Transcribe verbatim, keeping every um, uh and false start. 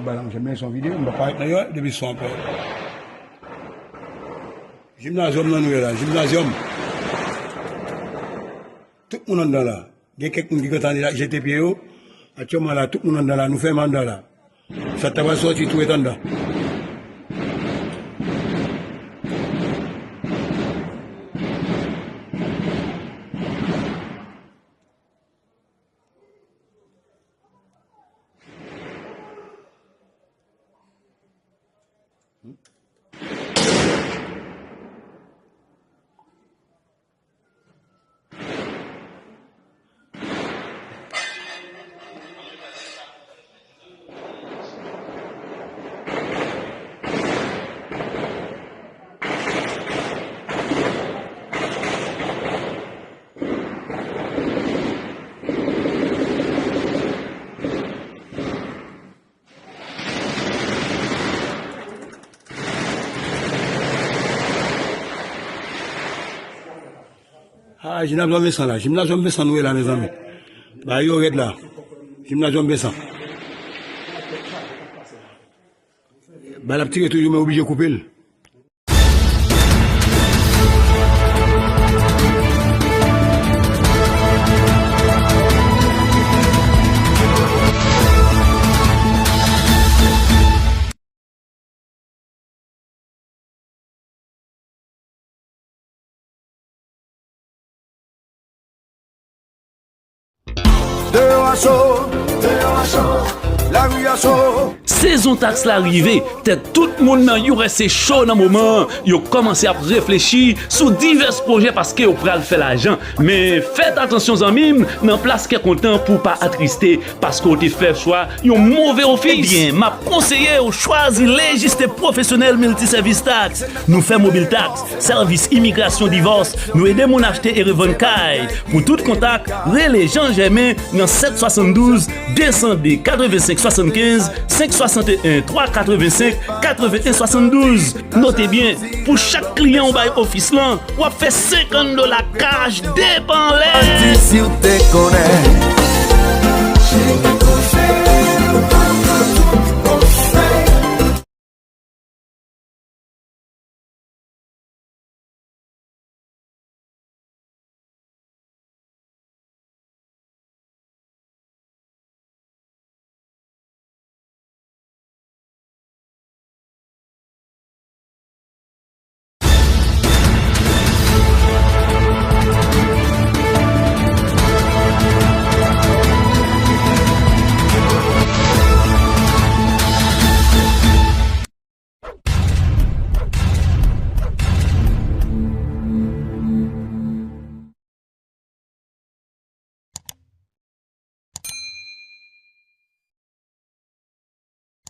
Bay la, monchè, men se yon videyo, m pa parèt nan yo depi swa anpè. Jimnazyòm nan nou ye la, jimnazyòm. Tout moun anndan la. Gen kèk moun ki gentan jete pye yo. Aktyèlman la, tout moun anndan la, nou fèmen anndan la. Sa t ap sòti tou ret anndan. Ah, jimnazyòm Vensan la. Jimnazyòm Vensan nou ye la, mezanmi. Bagay yo rèd la. Jimnazyòm Vensan. Bal ap tire toujou, men oblije koupe l. Deyò a cho, deyò a cho, lari a cho. Sezon taks la rive, tèt tout moun nan U S A cho nan moman an. Yo kòmanse ap reflechi sou divès pwojè paske yo pral fè lajan. Men fèt atansyon zanmi m, nan plas kè kontan pou w pa atriste paske w te fè chwa yon move ofis. Ebyen, m ap konseye w chwazi Lejiste Pwofesyonèl Miltisèvis Taks. Nou fè mobil taks, sèvis imigrasyon, divòs, nou ede moun achte e revann kay. Pou tout kontak, rele Jean Germain nan sèt swasanndouz, de san de, katrevensenk swasannkenz, senk swasanteyen, twa katrevensenk, katrevenyen swasanndouz. Note byen, pou chak kliyan ou bay ofis lan, w ap fè senkant dola kach depanlè. Di si w te konnen.